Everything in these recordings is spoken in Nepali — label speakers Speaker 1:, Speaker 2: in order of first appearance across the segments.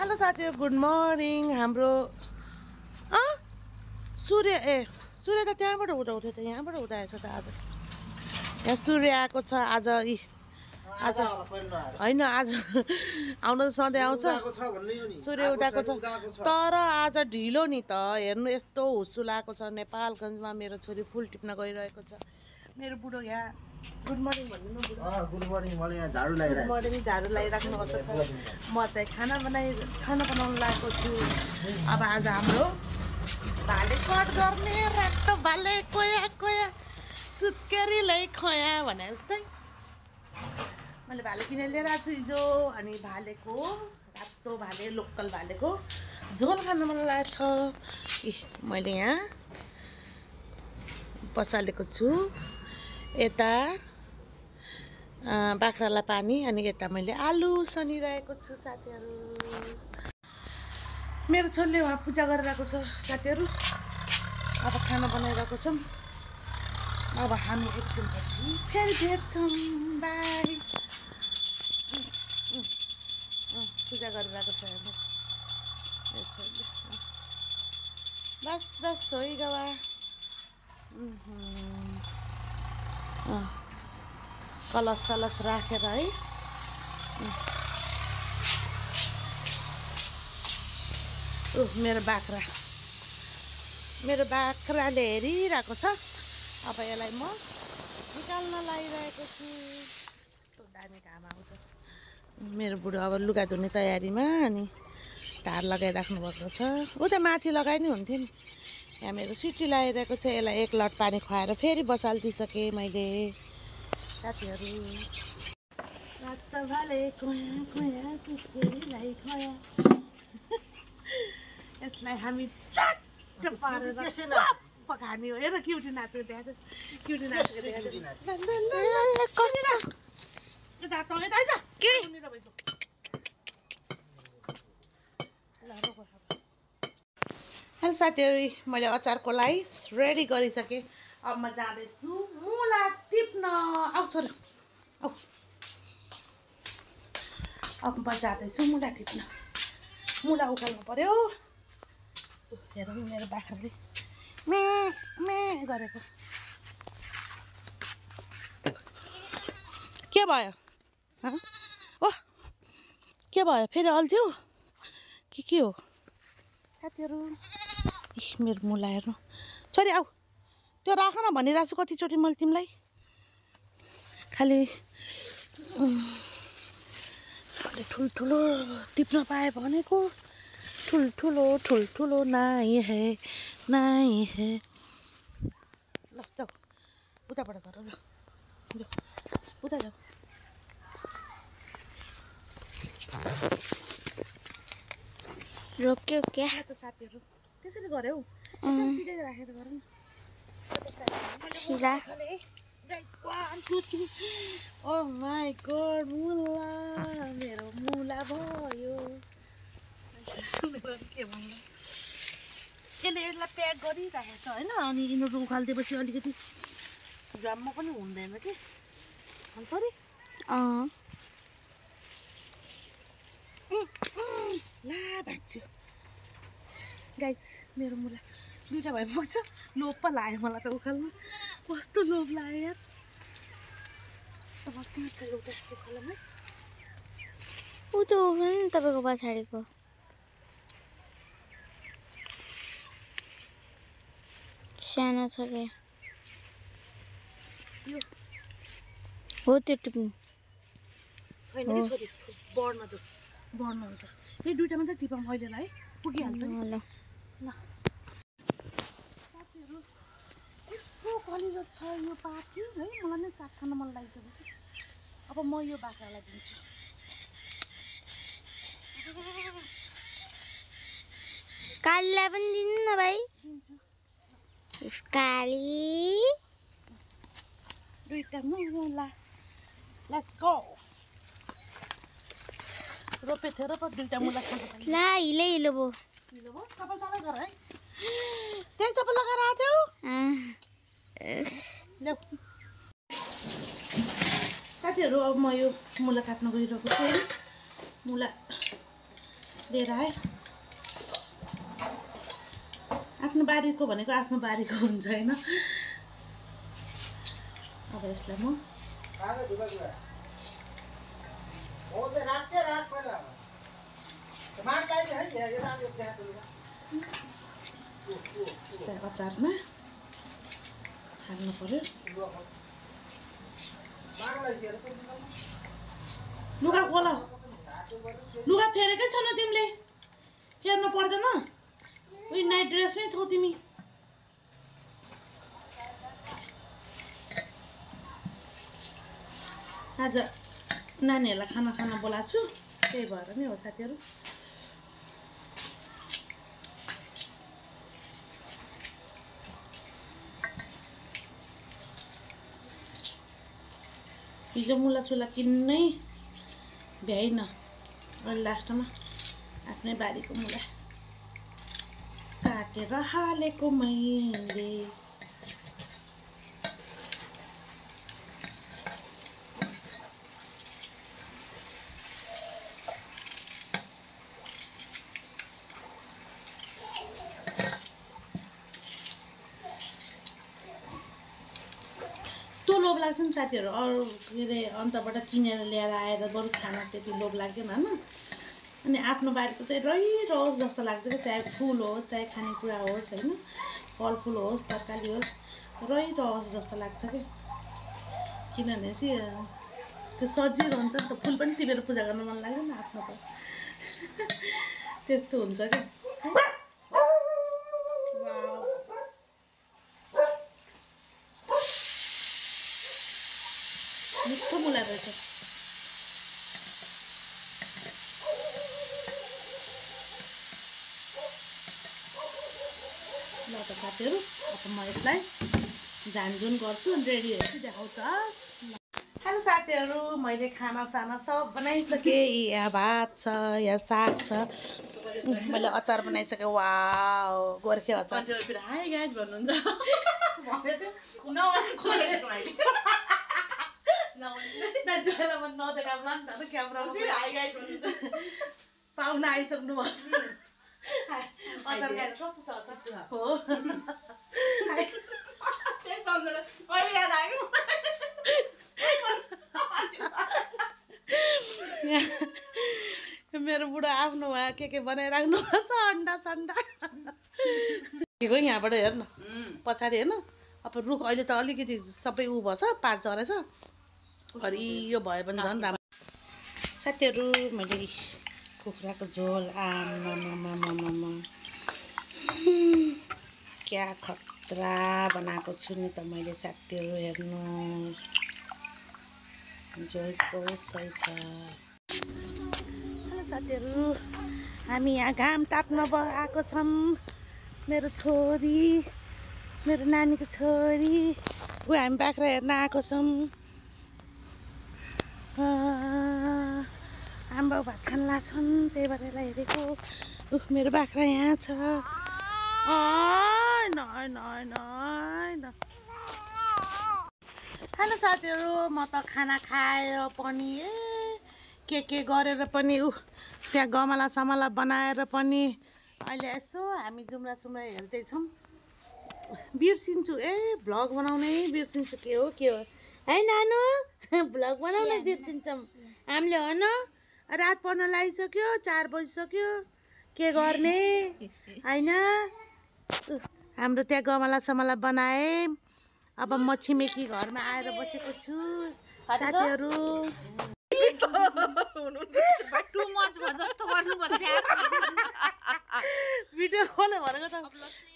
Speaker 1: हेलो साथीहरु, गुड मर्निङ। हाम्रो सूर्य सूर्य त त्यहाँबाट उदाउँथ्यो त यहाँबाट उदाएछ त आज। यहाँ सूर्य आएको छ आज। आज होइन, आज आउन त सधैँ आउँछ, सूर्य उदाएको छ। तर आज ढिलो नि त। हेर्नु यस्तो हुस्सु लागेको छ। नेपालगञ्जमा मेरो छोरी फुल टिप्न गइरहेको छ। मेरो बुढो यहाँ गुड मर्निङ भन्नु बुढो।
Speaker 2: Good morning. मैले यहाँ झाडु लगाइरहेको छु।
Speaker 1: मर्निङ झाडु लगाइराख्नु भएको छ। म चाहिँ खाना बनाउन लागेको छु। अब आज हाम्रो भाले कट गर्ने रात भाले कोया कोया सुत्केरीलाई खया भने जस्तै मैले भाले किनेर लिएर आएको छु हिजो। अनि भालेको रातो भाले, लोकल भालेको झोल खान मन लागेको छ। मैले यहाँ बसालेको छु। यता बाख्रालाई पानी, अनि यता मैले आलु सनिरहेको छु साथीहरु। मेरो छोरीले उहाँ पूजा गरिरहेको छ साथीहरु। अब खाना बनाइरहेको छौँ। अब हामी एकछिनपछि फेरि भेट्छौँ। बाई। पूजा गरिरहेको छ हेर्नुहोस् मेरो छोरीले। बस बस होइगवा। कलश सलस राखेर है। मेरो बाख्राले हेरिरहेको छ। अब यसलाई म निकाल्न लागिरहेको छु। यस्तो दामी घाम आउँछ। मेरो बुढो अब लुगा धुने तयारीमा, अनि धार लगाइराख्नु भएको छ। उता माथि लगाइ नि हुन्थ्यो नि। यहाँ मेरो सिटी लगाइरहेको छ। यसलाई एक लट पानी खुवाएर फेरि बसालिदिइसकेँ मैले साथीहरु। रात भाले कोया कोया सुत्केरीलाई खया। यसलाई हामी चट्ट पारेर पकाने हो। हेर क्युटी नाचेको देखाएको। क्युटी नाचेको देखाएको। हेलो साथीहरु, मैले अचारको लागि रेडी गरिसकेँ। अब म जाँदैछु मुला टिप्न। आऊ छोरा आऊ। अब म जाँदैछु मुला टिप्न। मुला उखाल्नु पर्यो। हेरौँ मेरो बाख्राले मे मे गरेको के भयो? ओह के भयो? फेरि अल्झ्यौ के हो साथीहरु? मेरो मुला हेर्नु। छोरी आऊ, त्यो राख न भनिरहेको छु कतिचोटि मैले तिमीलाई। खालि ठुल्ठुलो टिप्न पाएँ भनेको। ठुल्ठुलो नाइ है। ल जाऊ उताबाट गर। जाऊ उता जाऊ।
Speaker 3: रोक्यो क्या
Speaker 1: त साथीहरु? त्यसरी गऱ्यौ? यसरी सिधै राखेर गर न।
Speaker 3: सिधा।
Speaker 1: ओ माय गॉड, मुला मेरो मुला भयो। के भन्नु, यसलाई प्याक गरिराखेको छ होइन। अनि यिनीहरू उखालिदिएपछि अलिकति जम्मा पनि हुँदैन कि छोरी। ला भाँच्यो गाइस। मेरो मुला दुईवटा भए पुग्छ। लोभ पो लाग्यो मलाई त उखाल्नु। कस्तो लोभ लाग्यो यार। अब कहाँ छ एउटा उखालम है।
Speaker 3: ऊ त उखाल्नु नि तपाईँको पछाडिको। सानो छ क्या हो त्यो टिप्नु
Speaker 1: छैन कि छोरी। बढ्न हुन्छ। यही दुईवटा मात्रै टिपौँ अहिलेलाई, पुगिहाल्छ नि। ल साथीहरु, यस्तो कलिलो छ यो पाती है। मलाई नै साग खान मन लागिसक्यो। अब म यो बाख्रालाई दिन्छु।
Speaker 3: कालीलाई पनि दिनु न भाइ। काली
Speaker 1: दुईवटा मुला। Let's go. रोपे थियो र पो दुईवटा मुला खान्छ।
Speaker 3: ला हिलो भयो।
Speaker 1: हिलो भयो? चप्पल तलै गर है। त्यही चप्पल लगाएर आएको थियौ? ल्याऊ साथीहरु। अब म यो मुला काट्न गइरहेको छु। मुला लिएर आएँ। आफ्नो बारीको भनेको आफ्नो बारीको हुन्छ होइन। अब यसलाई म यसलाई अचारमा हाल्नु पर्यो। लुगा खोल, लुगा फेरेकै छैन तिमीले, फेर्नु पर्दैन। उही नाइट ड्रेसमै छौ तिमी। आज नानीहरूलाई खाना खान बोलाएको छु, त्यही भएर नै हो साथीहरू। हिजो मुला सुला किन्नै भ्याइन, अहिले लास्टमा आफ्नै बारीको मुला काटेर हालेको मैले। यस्तो लोभ लाग्छ नि साथीहरू, अरू के अरे अन्तबाट किनेर ल्याएर आएर बरु खाना त्यति लोभ लाग्दैन होइन। अनि आफ्नो बारीको चाहिँ रहिरहोस् जस्तो लाग्छ कि, चाहे फुल होस् चाहे खानेकुरा होस् होइन, फलफुल होस् तरकारी होस्, रहिरहोस् जस्तो लाग्छ कि। किनभने चाहिँ त्यो सजिलो हुन्छ नि त, फुल पनि टिपेर पूजा गर्न मन लाग्दैन आफ्नो त। त्यस्तो हुन्छ कि। मिठो मुला रहेछ। ल त साथीहरू, अब म यसलाई झानझुन गर्छु, रेडी हेर्छु देखाउँछ। हेलो साथीहरू, मैले खानासाना सब बनाइसकेँ। यहाँ भात छ, यहाँ साग छ, मैले अचार बनाइसकेँ। वाउ, गोर्खे अचार।
Speaker 4: हाई गाइज भन्नुहुन्छ।
Speaker 1: पाहुना आइसक्नु भएको छ। अचार खाएर कस्तो छ अचार? हो मेरो बुढो आफ्नो उहाँ के बनाइराख्नु भएको छ, अन्डा सन्डा। यहाँबाट हेर्न पछाडि हेर्न, अब रुख अहिले त अलिकति सबै ऊ भएछ, पात झरेछ, हरियो भयो भने झन् राम्रो। साथीहरू, मैले कुखुराको झोल, आमामामामामा क्या खतरा बनाएको छु नि त मैले साथीहरू, हेर्नु झोलको सही छ। हेलो साथीहरू, हामी यहाँ घाम ताप्न आएको छौँ। मेरो छोरी, मेरो नानीको छोरी, हामी बाख्रा हेर्न आएको छौँ। आम्बा भात खान लाग्छन्, त्यही भएर यसलाई हेरेको। मेरो बाख्रा यहाँ छ। हेलो साथीहरू, म त खाना खाएर पनि के गरेर पनि त्यहाँ गमला समला बनाएर पनि अहिले यसो हामी जुम्रा सुम्रा हेर्दैछौँ। बिर्सिन्छु, भ्लग बनाउनै बिर्सिन्छु। के हो है नानु, भ्लग बनाउनै बिर्सिन्छौँ हामीले हो न। रात पर्न लागिसक्यो, 4 बजिसक्यो, के गर्ने होइन। हाम्रो त्यहाँ गमला समला बनाएँ। अब म छिमेकी घरमा आएर बसेको छु साथीहरू। भिडियो खोले भनेको त।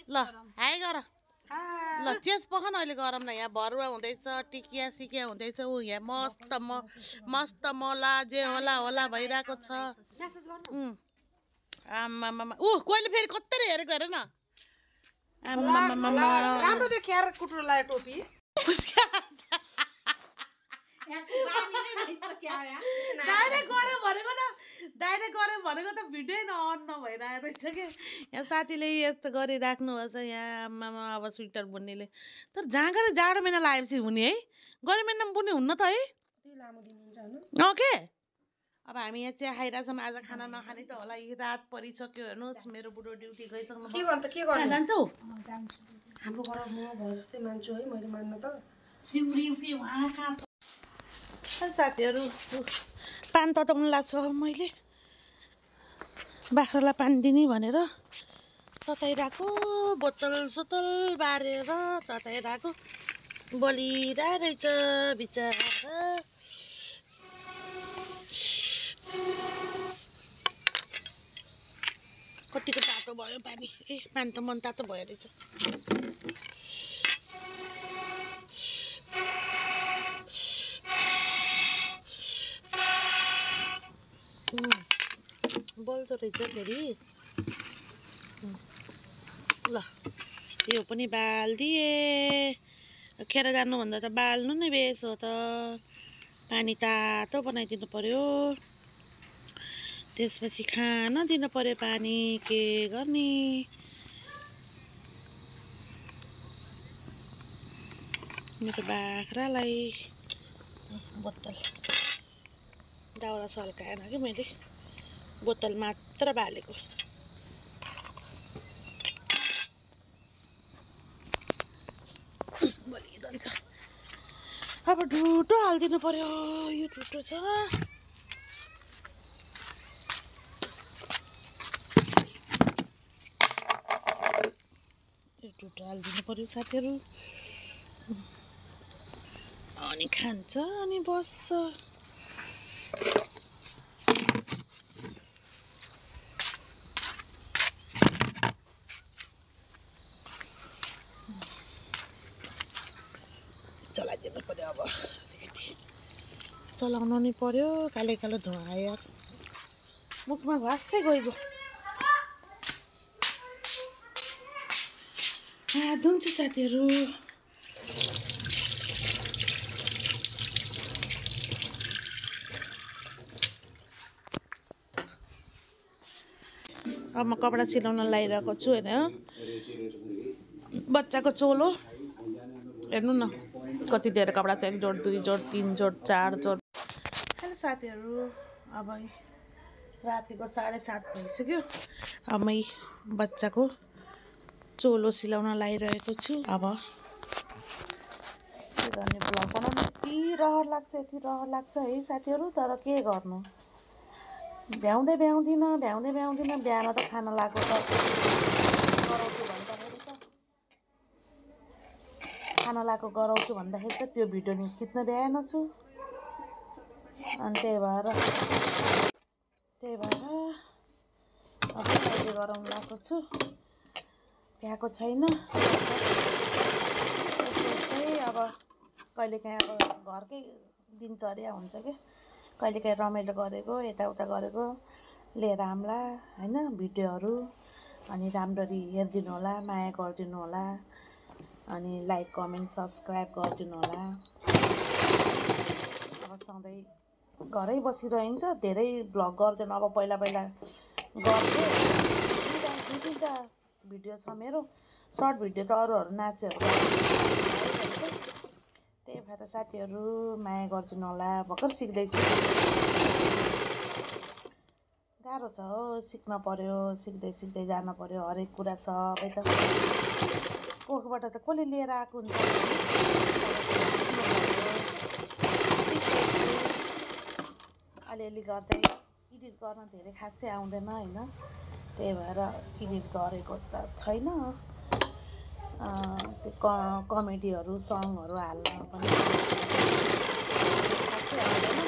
Speaker 1: ल हाई गर, ल चेस पखन। अहिले गरम न, यहाँ भरुवा हुँदैछ, टिकिया सिकिया हुँदैछ। यहाँ मस्त मला जे होला भइरहेको छ। आमामामा कोहीले फेरि कत्रै हेरेको हेर न।
Speaker 4: राम्रो त्यो क्यार कुटुरो लायो टोपी।
Speaker 1: डाइरेक्ट गऱ्यो भनेको त भिडियो अन नभइरहेको रहेछ कि। यहाँ साथीले यस्तो गरिराख्नु भएको छ यहाँ। आमामा, अब स्वेटर बुन्नेले तर जहाँ गएर जाडो महिना लागेपछि हुने है, गरम महिनामा बुन्ने हुन्न त है। के अब हामी यहाँ चिया खाइरहेछौँ आज खाना नखाने त होला यी रात परिसक्यो हेर्नुहोस् मेरो बुढो ड्युटी गइसक्नु
Speaker 2: के गर्नु त के गर्नु
Speaker 1: जान्छौ
Speaker 2: हाम्रो घर म भयो जस्तै मान्छु है मैले मान्न त
Speaker 1: साथीहरू पान तताउनु लाग्छ मैले बाख्रालाई पानी दिने भनेर तताइरहेको बोतल सोतल बारेर तताइरहेको बलिरहेको रहेछ बिचरा कतिको तातो भयो पानी पानी त मन तातो भयो रहेछ बल्दो रहेछ फेरि ल यो पनि बालिदिए खेर जानुभन्दा त बाल्नु नै बेस हो त पानी तातो बनाइदिनु पर्यो त्यसपछि खान दिनु पर्यो पानी के गर्ने मेरो बाख्रालाई बोतल दाउरा सल्काएन कि मैले बोतल मात्र बालेको बलिरहन्छ अब ढुटो हालिदिनु पर्यो यो ढुटो छ यो ढुटो हालिदिनु पर्यो साथीहरू अनि खान्छ अनि बस्छ चलाइदिनु पर्यो अब अलिकति चलाउनु नि पर्यो कालो कालो धुवा आयो मुखमा घाँसै गइगयो धुन्छु साथीहरू अब म कपडा सिलाउन लगाइरहेको छु होइन बच्चाको चोलो हेर्नु न कति धेरै कपडा छ 1 जोड 2 जोड 3 जोड 4 जोड हेलो साथीहरू अब रातिको 7:30 भइसक्यो अब म बच्चाको चोलो सिलाउन लागिरहेको छु अब के गर्ने ब्लग बनाउनु यति रहर लाग्छ है साथीहरू तर के गर्नु भ्याउँदिनँ बिहान त खाना लाग्यो त गराउँछु भन्दाखेरि त त्यो भिडियो नि खिच्न भ्याएन छु अनि त्यही भएर अब अहिले गराउनु लगाएको छु भ्याएको छैन अब कहिलेकाहीँ अब घरकै दिनचर्या हुन्छ कि कहिलेकाहीँ रमाइलो गरेको यताउता गरेको लिएर आउँला होइन भिडियोहरू अनि राम्ररी हेरिदिनु होला माया गरिदिनु होला अनि लाइक कमेन्ट सब्सक्राइब गरिदिनु होला अब सधैँ घरै बसिरहन्छ धेरै भ्लग गर्दैन अब पहिला गर्थेँ 2-3टा भिडियो छ मेरो सर्ट भिडियो त अरूहरू नाचेहरू त्यही भएर साथीहरू माया गरिदिनु होला भर्खर सिक्दैछु गाह्रो छ हो सिक्न पर्यो सिक्दै जानु पर्यो हरेक कुरा सबै त कोखबाट त कसले लिएर आएको हुन्छ अलिअलि गर्दै एडिट गर्न धेरै खासै आउँदैन होइन त्यही भएर एडिट गरेको त छैन त्यो कमेडीहरू सङहरू हाल्न पनि खासै आउँदैन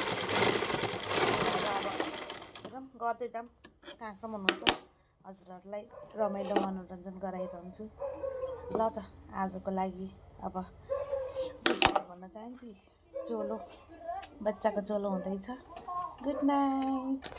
Speaker 1: अब गर्दै जाऊँ कहाँसम्म हुन्छ हजुरहरूलाई रमाइलो मनोरञ्जन गराइरहन्छु ल त आजको लागि अब भन्न चाहन्छु चोलो बच्चाको चोलो हुँदैछ गुड नाइट